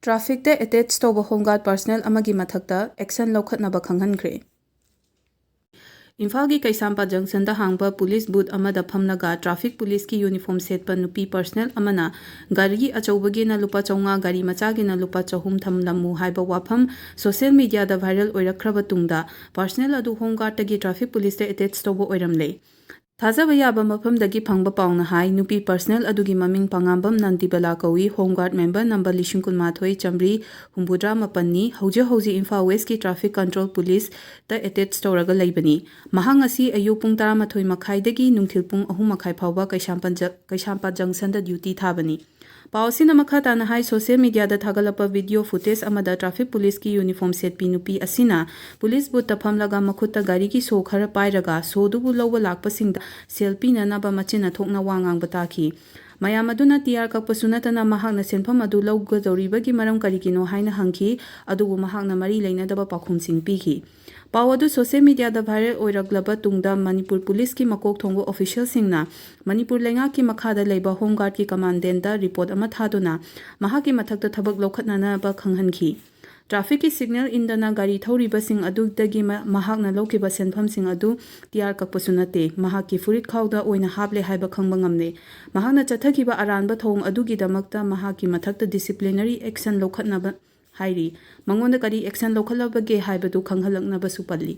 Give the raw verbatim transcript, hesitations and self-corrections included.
ꯇ꯭ꯔꯥꯐꯤꯛꯇ attach ꯇꯧꯕ home ꯒꯥꯔꯗ personal ꯑꯃꯒꯤ ꯃꯊꯛꯇ ꯑꯦꯛꯁꯟ ꯂꯧꯈꯠꯅꯕ ꯈꯪꯍꯟꯈ꯭ꯔꯦ꯫ ꯏꯝꯐꯥꯜꯒꯤ ꯀꯩꯁꯥꯝꯄꯥꯠ ꯖꯪꯁꯟꯗ ꯍꯥꯡꯕ ꯄꯨꯂꯤꯁ ꯕꯨꯠ ꯑꯃꯗ ꯐꯝꯂꯒ ꯇ꯭ꯔꯥꯐꯤꯛ ꯄꯨꯂꯤꯁꯀꯤ ꯌꯨꯅꯤꯐꯣꯔꯝ ꯁꯦꯠꯄ ꯅꯨꯄꯤ ꯄꯔꯁꯅꯦꯜ ꯑꯃꯅ ꯒꯥꯔꯤ ꯑꯆꯧꯕꯒꯤꯅ ꯂꯨꯄꯥ ꯆꯥꯝꯃꯉꯥ, ꯒꯥꯔꯤ ꯃꯆꯥꯒꯤꯅ ꯂꯨꯄꯥ ꯆꯍꯨꯝ ꯊꯝꯂꯝꯃꯨ ꯍꯥꯏꯕ ꯋꯥꯐꯝ ꯁꯣꯁꯤꯌꯦꯜ ꯃꯤꯗꯤꯌꯥꯗ ꯚꯥꯏꯔꯦꯜ ꯑꯣꯏꯔꯛꯈ꯭ꯔꯕ ꯇꯨꯡꯗ ꯄꯔꯁꯅꯦꯜ ꯑꯗꯨ ꯍꯣꯝ ꯒꯥꯔꯗꯇꯒꯤ ꯇ꯭ꯔꯥꯐꯤꯛ ꯄꯨꯂꯤꯁꯇ ꯑꯦꯇꯦꯆ ꯇꯧꯕ ꯑꯣꯏꯔꯝꯂꯦ꯫ ꯊꯥꯖꯕ ꯌꯥꯕ ꯃꯐꯝꯗꯒꯤ ꯐꯪꯕ ꯄꯥꯎꯅ ꯍꯥꯏ, ꯅꯨꯄꯤ ꯄꯔꯁꯅꯦꯜ ꯑꯗꯨꯒꯤ ꯃꯃꯤꯡ ꯄꯉꯥꯝꯕꯝ ꯅꯟꯗꯤꯕꯂꯥ ꯀꯧꯏ, ꯍꯣꯝ ꯒꯥꯔꯗ ꯃꯦꯝꯕꯔ ꯅꯝꯕꯔ ꯂꯤꯁꯤꯡ ꯀꯨꯟꯃꯥꯊꯣꯏ ꯆꯥꯝꯃꯔꯤ ꯍꯨꯝꯐꯨꯇꯔꯥ ꯃꯥꯄꯟꯅꯤ꯫ ꯍꯧꯖꯤꯛ ꯍꯧꯖꯤꯛ ꯏꯝꯐꯥꯜ ꯋꯦꯁꯀꯤ ꯇ꯭ꯔꯥꯐꯤꯛ ꯀꯟꯇ꯭ꯔꯣꯜ ꯄꯨꯂꯤꯁꯇ ꯑꯦꯇꯦꯆ ꯇꯧꯔꯒ ꯂꯩꯕꯅꯤ꯫ ꯃꯍꯥꯛ ꯉꯁꯤ ꯑꯌꯨꯛ ꯄꯨꯡ ꯇꯔꯥꯃꯥꯊꯣꯏ ꯃꯈꯥꯏꯗꯒꯤ ꯅꯨꯡꯊꯤꯜ ꯄꯨꯡ ꯑꯍꯨꯝ ꯃꯈꯥꯏ ꯐꯥꯎꯕ ꯀꯩꯁꯥꯝꯄꯥꯠ ꯖ-, ꯀꯩꯁꯥꯝꯄꯥꯠ ꯖꯪꯁꯟꯗ ꯗ꯭ꯌꯨꯇꯤ ꯊꯥꯕꯅꯤ꯫ ꯄꯥꯎ ꯑꯁꯤꯅ ꯃꯈꯥ ꯇꯥꯅ ꯍꯥꯏ, ꯁꯣꯁꯤꯌꯦꯜ ꯃꯤꯗꯤꯌꯥꯗ ꯊꯥꯒꯠꯂꯛꯄ ꯚꯤꯗꯤꯑꯣ ꯐꯨꯇꯦꯖ ꯑꯃꯗ ꯇ꯭ꯔꯥꯐꯤꯛ ꯄꯨꯂꯤꯁꯀꯤ ꯌꯨꯅꯤꯐꯣꯔꯝ ꯁꯦꯠꯄꯤ ꯅꯨꯄꯤ ꯑꯁꯤꯅ ꯄꯨꯂꯤꯁ ꯕꯨꯠꯇ ꯐꯝꯂꯒ ꯃꯈꯨꯠꯇ ꯒꯥꯔꯤꯒꯤ ꯁꯣ ꯈꯔ ꯄꯥꯏꯔꯒ ꯁꯣꯗꯨꯕꯨ ꯂꯧꯕ ꯂꯥꯛꯄꯁꯤꯡꯗ ꯁꯦꯜ ꯄꯤꯅꯅꯕ ꯃꯆꯤꯟꯅ ꯊꯣꯛꯅ ꯋꯥ ꯉꯥꯡꯕ ꯇꯥꯈꯤ꯫ ꯃꯌꯥꯝ ꯑꯗꯨꯅ ꯇꯤ ꯑꯥꯔ ꯀꯛꯄꯁꯨ ꯅꯠꯇꯅ ꯃꯍꯥꯛꯅ ꯁꯦꯟꯐꯝ ꯑꯗꯨ ꯂꯧꯒꯗꯧꯔꯤꯕꯒꯤ ꯃꯔꯝ ꯀꯔꯤꯒꯤꯅꯣ ꯍꯥꯏꯅ ꯍꯪꯈꯤ, ꯑꯗꯨꯕꯨ ꯃꯍꯥꯛꯅ ꯃꯔꯤ ꯂꯩꯅꯗꯕ ꯄꯥꯎꯈꯨꯝꯁꯤꯡ ꯄꯤꯈꯤ꯫ ꯄꯥꯎ ꯑꯗꯨ ꯁꯣꯁꯤꯌꯦꯜ ꯃꯤꯗꯤꯌꯥꯗ ꯚꯥꯏꯔꯦꯜ ꯑꯣꯏꯔꯛꯂꯕ ꯇꯨꯡꯗ ꯃꯅꯤꯄꯨꯔ ꯄꯨꯂꯤꯁꯀꯤ ꯃꯀꯣꯛ ꯊꯣꯡꯕ ꯑꯣꯐꯤꯁꯤꯌꯦꯜꯁꯤꯡꯅ ꯃꯅꯤꯄꯨꯔ ꯂꯩꯉꯥꯛꯀꯤ ꯃꯈꯥꯗ ꯂꯩꯕ ꯍꯣꯝ ꯒꯥꯔꯗꯀꯤ ꯀꯃꯥꯟꯗꯦꯟꯗ ꯔꯤꯄꯣꯔꯠ ꯑꯃ ꯊꯥꯗꯨꯅ ꯃꯍꯥꯛꯀꯤ ꯃꯊꯛꯇ ꯊꯕꯛ ꯂꯧꯈꯠꯅꯅꯕ ꯈꯪꯍꯟꯈꯤ꯫ ꯇ꯭ꯔꯥꯐꯤꯛꯀꯤ ꯁꯤꯒꯅꯦꯜ ꯏꯟꯗꯅ ꯒꯥꯔꯤ ꯊꯧꯔꯤꯕꯁꯤꯡ ꯑꯗꯨꯗꯒꯤ ꯃ-, ꯃꯍꯥꯛꯅ ꯂꯧꯈꯤꯕ ꯁꯦꯟꯐꯝꯁꯤꯡ ꯑꯗꯨ ꯇꯤ ꯑꯥꯔ ꯀꯛꯄꯁꯨ ꯅꯠꯇꯦ, ꯃꯍꯥꯛꯀꯤ ꯐꯨꯔꯤꯠ ꯈꯥꯎꯗ ꯑꯣꯏꯅ ꯍꯥꯞꯂꯦ ꯍꯥꯏꯕ ꯈꯪꯕ ꯉꯝꯂꯦ꯫ ꯃꯍꯥꯛꯅ ꯆꯠꯊꯈꯤꯕ ꯑꯔꯥꯟꯕ ꯊꯧꯑꯣꯡ ꯑꯗꯨꯒꯤꯗꯃꯛꯇ ꯃꯍꯥꯛꯀꯤ ꯃꯊꯛꯇ ꯗꯤꯁꯤꯄ꯭ꯂꯤꯅꯔꯤ ꯑꯦꯛꯁꯟ ꯂꯧꯈꯠꯅꯕ ꯍꯥꯏꯔꯤ꯫ ꯃꯉꯣꯟꯗ ꯀꯔꯤ ꯑꯦꯛꯁꯟ ꯂꯧꯈꯠꯂꯕꯒꯦ ꯍꯥꯏꯕꯗꯨ ꯈꯪꯍꯜꯂꯛꯅꯕꯁꯨ ꯄꯜꯂꯤ꯫